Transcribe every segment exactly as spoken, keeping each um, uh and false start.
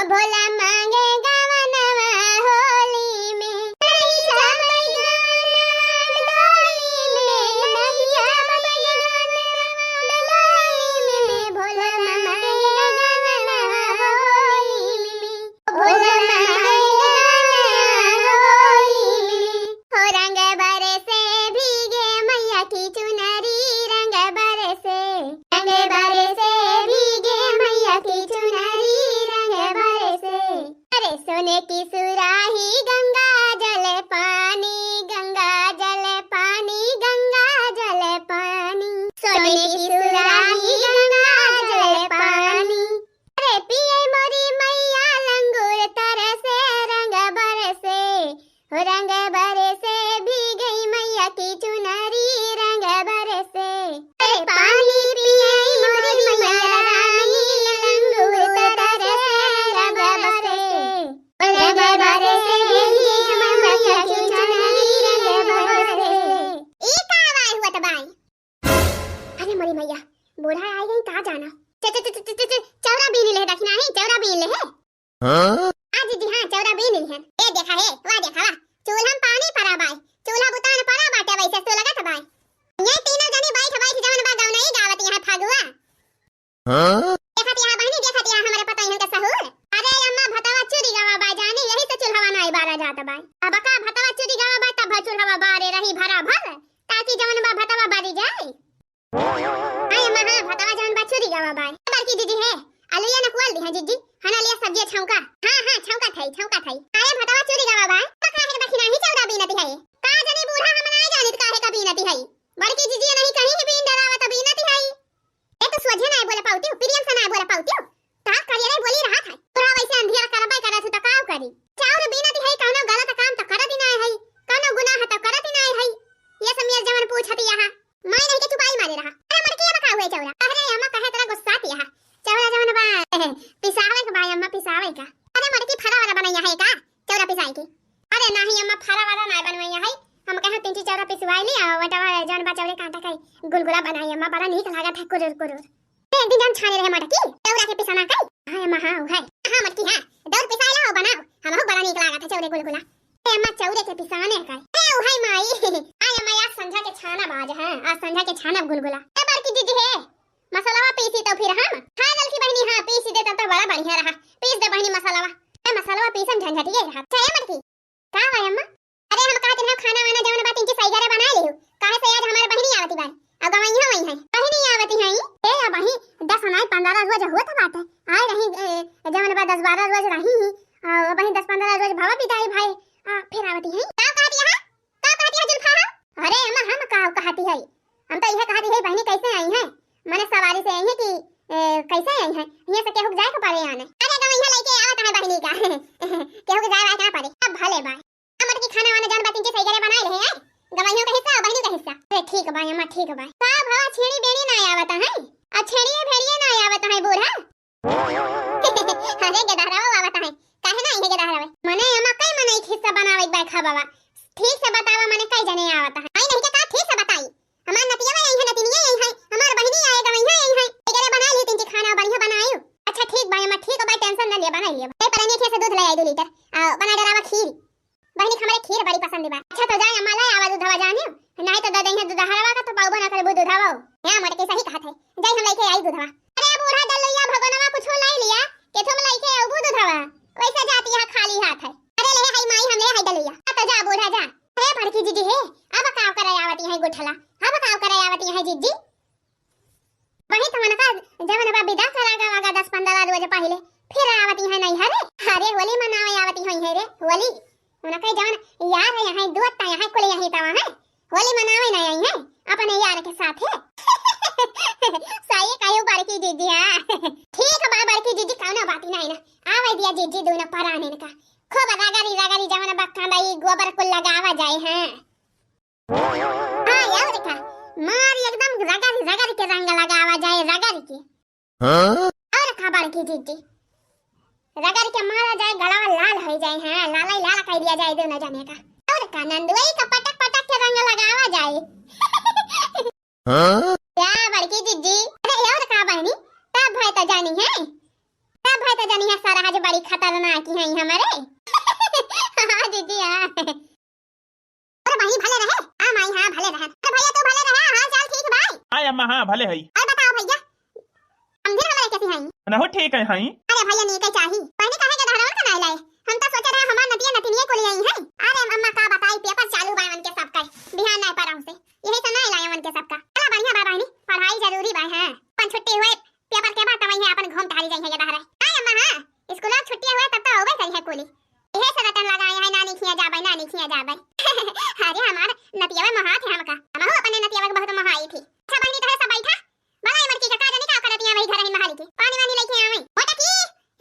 भोला मांगे गवनवा होली में, नहीं जाबे गवनवा डोली में, नहीं जाबे गवनवा डोली में, भोला मांगे गवनवा होली में, भोला मांगे गवनवा होली में। हो रंग बरसे भीगे मैया की चुनरी, रंग बरसे, रंग बरसे भीगे मैया की चुनरी, रंग बरसे। अरे सोने की सुराही गंगा जल पानी, गंगा जल पानी, गंगा जल पानी। सोने की सुराही गंगा जल पानी। अरे पिए मोरी मैया लंगूर तरसे, रंग बरसे, हो रंग बरसे भीगई मैया की चुनरी, रंग बरसे। अरे पानी पिए मोरी मैया रानी लंगूर तरसे, रंग बरसे। रंग बरसे भीगई मैया की चुनरी, रंग बरसे। ई का आवाज हुआ त बाई? अरे मोरी मैया, बूढ़ा आई गई का जाना। च-, च-, च-, च-, च-, च-, चौरा बीन ले है, दखिना है, चौरा बीन ले है। हाँ? आ जीजी, हाँ, चौरा बीन ले है। ए देखा है, वाह देखा, वाह। चूल्हा में पानी परा बाय, चूल्हा बुतान परा बाटे, वैसे तो लगत बाय। ये तीनों जनी बैठ बैठ जवन बा गवनई गावत यहाँ फगुआ। हाँ? देखत यहाँ बहनी, देखत यहाँ हमरे पतोहियन के सहूर। अरे अम्मा भतवा चुरी गवा बा जानी, यही से चूल्हवा नाई बारा जात बाय। अब का भतवा चुरी गवा बा, तब चूल्हवा बारे रही भरा भर, ताकि जवन बा भतवा बारी जाए। आए अम्मा, हाँ, भतवा जवन बा चुरी गवा बाय। बड़की जीजी है, अलुइया न कुआल दी है जीजी, हना लिया सब्जी छौंका। हाँ, हाँ, छौंका थाई, छौंका थाई। आए भतवा चुरी गवा बाय, तो काहे के दखिना ही चौरा बीनती है। का जनी बूढ़ा हम नाई जानित काहे का बीनती है। बड़की जीजी नहीं कहीं ही बीन डरावत बीनती है। ए तो सोझे नाई बोले पाउती हो, प्रियम से नाई बोले पाउती हो। का करिए रे बोली रहा था। तोरा वैसे अंधियारा करबे करत है तो काउ करी। चाउर बीनत है, कौनो गलत काम तो करत ही नाई है, कौनो गुनाह तो करत ही नाई है। ये सब मेर जवन पूछत यहाँ, मैं नहीं के चुपाई मारे रहा। अरे मड़की अब का हुए चौरा? अरे अम्मा कहे तोरा गुस्सा तिया है। चौरा जवन बा, पिसावे के बा अम्मा, पिसावे का। अरे मड़की फरा वाला बनैया है का? चौरा पिसाई के। अरे नाही अम्मा, फरा वाला ना बनवैया है। हम कहे तीन चीज चौरा पिसवाई ली, आ वटवा जौन बा चौरे कांटा कई गुलगुला बनाई अम्मा, बड़ा नीक लागत है, कुरुर कुरुर। ए, एक दिन जौन छाने रहे मटकी, चौरा के पिसाना कई। हाँ अम्मा, हाँ, उ है। हाँ मटकी, हाँ, दौर पिसाई ला, बनाओ। हमहू बड़ा नीक लागत है चौरे गुलगुला। ए अम्मा, चौरे के पिसाने कई। ए, उ है माई। आय अम्मा, आज संझा के छाना बाज है, आज संझा के छाना गुलगुला। ए बड़की दीदी है, मसलवा पीसी तो फिर हम। हाँ ललकी बहिनी, हाँ पीसी दे तब तो बड़ा बढ़िया रहा। पीस दे बहिनी मसलवा। ए मसलवा पीसम झंझटिए रहा। चाहे मटकी। का भाई अम्मा? अरे हम कहत रहे खाना वाना जवन बा तिनकी सही घरे बना लिहु। काहे से आज हमार बहिनी आवती बा। अब गवैया वही है। बहिनी आवती है। ए अब वही दस नाई पंद्रह रोज होत बाटे। आए रही, ए, जवन बा दस बारह रोज रही ही। आ, वही दस पंद्रह रोज भवा बिताई भाई। आ, फिर आवती है। का कहती है? का कहती है जुल्फा हो? अरे अम्मा, हम का कहती है? हम तो यह कहती है बहिनी कैसे आई हैं? मने सवारी से आई हैं कि, ए, कैसे आई हैं? यहाँ से केहू के जाए के पड़े आने। अरे गवैया लेके आवत है बहिनी का। केहू के जाए वाए के ना पड़े। अब भले बाय। हमर की खाना वाना जौन बा तिनकी सही घरे बनाए रहे हैं। गवैया का हिस्सा, बहिनी का हिस्सा। अरे ठीक बा अम्मा, ठीक बा। का भवा छेड़ी बेड़ी ना आवत है? आ छेड़िए भेड़िए ना आवत है बूढ़ा? अरे गेदहरावा आवत है, काहे ना इहे गेदहरावे? मने अम्मा कई मने एक हिस्सा बनावे एक बार खा बाबा। ठीक से बतावा मने कई जने आवत है? आई नहीं के का ठीक से बताई? हमार नतिया आई है, नतिनिया आई है, हमार बहिनी आए, गवैया आई है। एकरे बना ली तीन खाना बढ़िया बनायु। अच्छा ठीक बा अम्मा, ठीक बा, tension न लिया, बनाई लिया। ए परनी से दूध ले आई दो लीटर, आ बना डरावा खीर। बहिनी, हमरे खीर बड़ी पसंद बा। अच्छा, तो जाए अम्मा, ले आवा दूधवा जानियो, नाहीं तो दे दइहे दूधहरवा का, तो पाउबो ना करबू दूधवा। हाँ, मोटकी सही कहत है, जाई हम लइके आई दूधवा। अरे बूढ़ा डलुइया भगोनवा कुछो लाई लिया, केथो में लइके आउबू दूधवा, वैसे जाती है खाली हाथ है। अरे ले हई माई, हम ले हई डलुइया। आ तो जा बूढ़ा जा। हे बड़की जीजी हे, अब काव करे आवती है गुठला, अब काव करे आवती है जीजी। वही तो उनका जवन बा विदा करा गवा गा दस पंद्रह रोज पहिले, फिर आवती है नैहरे। अरे होली मनावे आवती है रे, होली। उनका जवन यार है यहाँ, दोस्त है यहाँ, कुल यहीं तवा है। होली मनावे ना आई है अपने यार के साथ है। सही कहियो बड़की जीजी, हाँ। ठीक बा बड़की जीजी, कौनो बात नहीं ना। आवे दिया जीजी दोनों परान इनका। खूब रगड़ी रगड़ी जवन बा कांदा ई गोबर कुल लगावा जाए, हाँ। हाँ, और का? मार एकदम रगड़, रगड़ के रंग लगावा जाए, रगड़ के। हाँ? और का बड़की जीजी? रगड़ के मारा जाए, गलवा लाल हो जाए, हाँ, लाल ही लाल कर दिया जाए दोनों जने का। और का नंदुई का पटक पटक के रंग लगावा जाए। हाँ? क्या बड़की जीजी? अरे और का बहनी? तब भाई तो जानी है। तब है तो जानी है सरहज बड़ी खतरनाक है हमरे। हाँ दीदी, हाँ। अरे बहिनी भले रहे। हाँ माई, हाँ भले रहे। अरे भैया तू भले रहे, हाल चाल ठीक भाई? हाँ अम्मा, हाँ भले है। और बताओ भैया, समझे हमरे कैसी हैं? नहु ठीक है, हैं। अरे भैया नीक है चाही। बहिनी काहे के दहरवन का नाई लाए? हम तो सोचे रहे हमार नतिया नतिनिये को ले आई हैं। अरे अम्मा का बताई, पेपर चालू बा उनके सबका, बिहान नाई पड़ा हमसे, यही से नाई लाए उनके सबका। चला बढ़िया बा बहिनी, पढ़ाई जरूरी बा, हैं। अपन छुट्टी हुए पेपर के बाद तो वहीं अपन घूम टहली जाइए ये दहरे। हाँ अम्मा हाँ, स्कूल अब छुट्टी हुए तब तो होबे करी है कुली। यही से रटन लगाए हैं, नानी खिया जाबे, नानी खिया जाबे। अरे हमार नतिया मोहात है हमका, हमहू अपने नतिया के बहुत मोहाई थी। अच्छा बहिनी तोहरे सब बैठा, बड़ा ये मटकी का का जाने का करत यहाँ वही घर ही महाली के। पानी वानी लेके आवे। मटकी,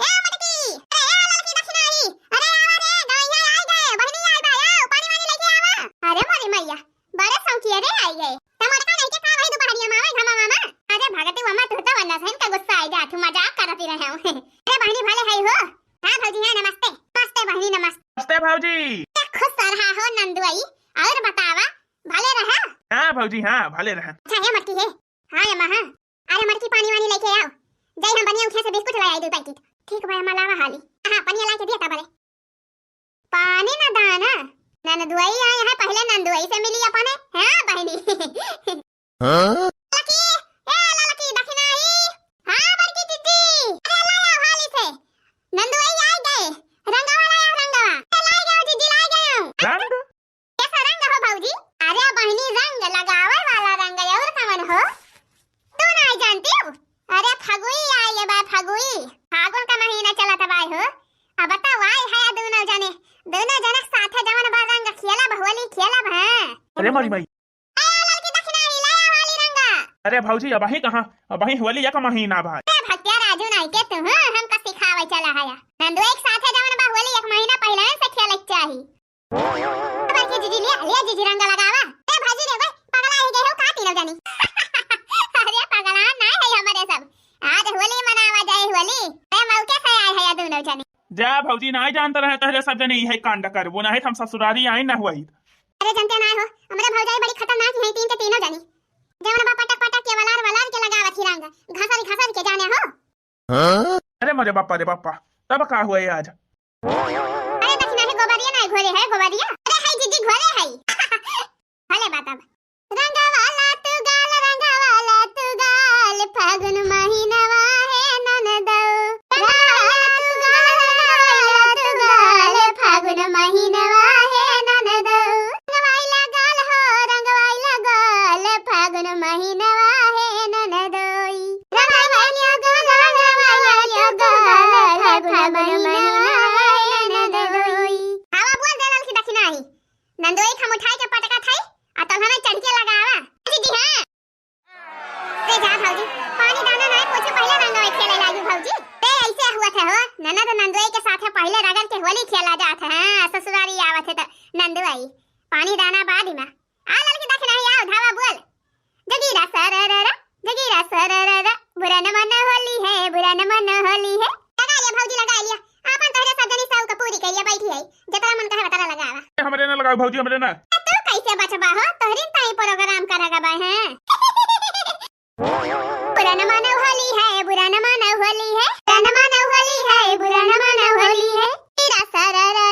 ए मटकी, अरे ए ललकी दक्षिणाही, अरे आवा रे, गवैया आई गए, बहिनी आई बा, आओ, पानी वानी लेके आवा। अरे मोरी मैया, बड़े सौकिया रे आई गए। टमाटर का नहीं के का वही दोपहरिया में आवे घमा मामा। अरे भगती मामा तू तो वरना से इनका गुस्सा आई जात हूँ, मजाक करती रहे हूँ। अरे बहिनी भले है हो? हाँ भौजी हाँ नमस्ते। नमस्ते बहिनी नमस्ते। नमस्ते भौजी। खुश रहा हो नंदुआई, और बतावा भले रहा? हाँ भौजी हाँ भले रहा। अच्छा है मटकी है, हाँ अम्मा हाँ। अरे मटकी पानी वानी लेके आओ। जाई हम बनिया उठिया से बिस्कुट ले आई दो पैकेट। ठीक बा अम्मा लावा हाली। हाँ पनिया ला के दिया ता भले। पानी ना दाना। नंदुआई आए हैं पहले नंदुआई से मिली अपने। हाँ बहिनी। हाँ? ललकी, ए ललकी दक्षिणाही। हाँ बड़की दीदी। अरे ला आओ हाली से। नंदुआई आ गए। रंगवा ला आओ रंगवा। ए ला गए दीदी ला गए। रंग? कैसा रंग हो भौजी? अरे बहिनी रंग लगावे वाला रंग और कवन हो? तू नहीं जानती हो? अरे फगुई आई है बा फगुई। फागुन का महीना चलत बा हो। अब बताओ आई है दोनों जने, दोनों जने साथे जवन बा रंग खेलब होली खेलब हैं। अरे मोरी माई। ए ललकी दक्षिणाही लाया वाली रंग। अरे भौजी अबही कहाँ, अबही होली एक महीना बा। ए भक्तिया राजू नहीं के तू हाँ, हमका सिखावे चला है। नंदू एक साथे जवन बा होली एक महीना पहले से खेले के चाही। बड़की जीजी ले, ले जीजी रंग लगावा। ए भौजी रे, भाई पगला ही गए हो का तीनों जनी? अरे पगला ना है हमारे सब। आज होली मनावा जाए होली। ए मौके से आए है या दोनों जनी। जा भौजी, नाई जानत रहे तोहरे सब जनी इहे कांड करबो, नाहीं त हम ससुरारी आई ना हुई। अरे जनते नाई हो, हमरे भौजाई बड़ी खतरनाक है, तीन के तीनों जनी। जवन बा पटक पटक के वलार वलार के लगावत ही रंग, घसर घसर के जाने हो। हाँ? अरे मोरे बापा रे बापा, तब का हुआ आज? अरे दक्षिणा है गोबरिया नाई घोरे है गोबरिया। अरे हाय जीजी घोरे है। भले बात अब। रंगवाला तू गाल, रंगवाला तू गाल, फागुन महीनवा है ननदो। रंगवाला तू गाल, रंगवाला तू गाल, फागुन महीनवा है ननदो। रंगवाइला गाल हो, रंगवाइला गाल, फागुन महीनवा है ननदोई। रंगवाइला गाल, रंगवाइला गाल, फागुन महीनवा है ननदोई। हवा बोल दे ललकी दक्षिणाही। नंदोई खम उठाई के पटकत है, आ तब हमें चढ़ के लगावा। दीदी हाँ। रे जा भौजी, पानी दाना नाई पोछे पहले रंगवे खेले लागी भौजी। रे ऐसे हुआ था हो, ननद नंदोई के साथे पहले रगड़ के होली खेला जात है। हाँ, ससुरारी आवत है तो नंदोई, पानी दाना बाद में। आ ललकी दक्षिणाही आओ, धावा बोल। जगीरा सरररा, जगीरा सरररा, बुरा न मन होली है, बुरा न मन होली है। लगा लिया भौजी, लगा लिया। आपन तोहरे सब जनी सौ का पूरी करिया बैठी है, जतरा मन कहे वतरा लगावा। ए, हमरे ना लगाओ भौजी, हमरे ना। ए, तू कैसे बचबा हो? तोहरी ताई प्रोग्राम करा गबा है। बुरा न मानो होली है, बुरा न मानो होली है, बुरा न मानो होली है, बुरा न मानो होली है। जगीरा सरररा,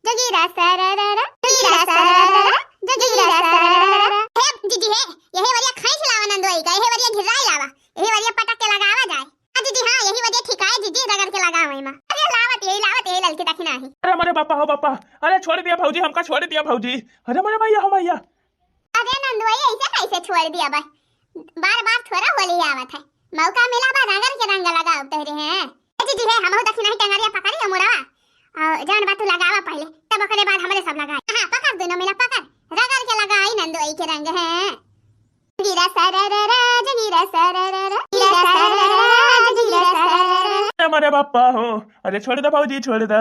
जगीरा सरररा, जगीरा सरररा, जगीरा सरररा। हे जीजी हे, यही वरिया खींच लावा नंदोई का, यही वरिया घिराई लावा, यही वरिया पटक के लगावा जाए। हाँ जीजी हाँ, यही वरिया ठिकाए जीजी, रगड़ के लगावा इमा। अरे लावत यही, लावत यही ललकी दक्षिणाही। अरे मोरे बापा हो बापा, अरे छोड़ दिया भौजी, हमका छोड़ दिया भौजी। अरे मोरे मैया हो मैया। अरे नंदोई ऐसे कैसे छोड़ दिया बा? बार बार थोड़ा होली आवत है, मौका मिला बा रगड़ के रंग लगाओ तोहरे हैं। ए जीजी हे, हमहू दक्षिणाही टंगरिया पकड़ी हो मुड़वा। और जौन बा तू लगावा पहले, तब ओकरे बाद हमरे सब लगाए। हाँ, पकड़ दोनों मिला पकड़, रगड़ के लगाई नंदोई के रंग है। गिरा सरररा, जगीरा सरररा, गिरा सरररा, जगीरा सरररा। ए मोरे बापा हो, अरे छोड़ दे भौजी, छोड़ दे।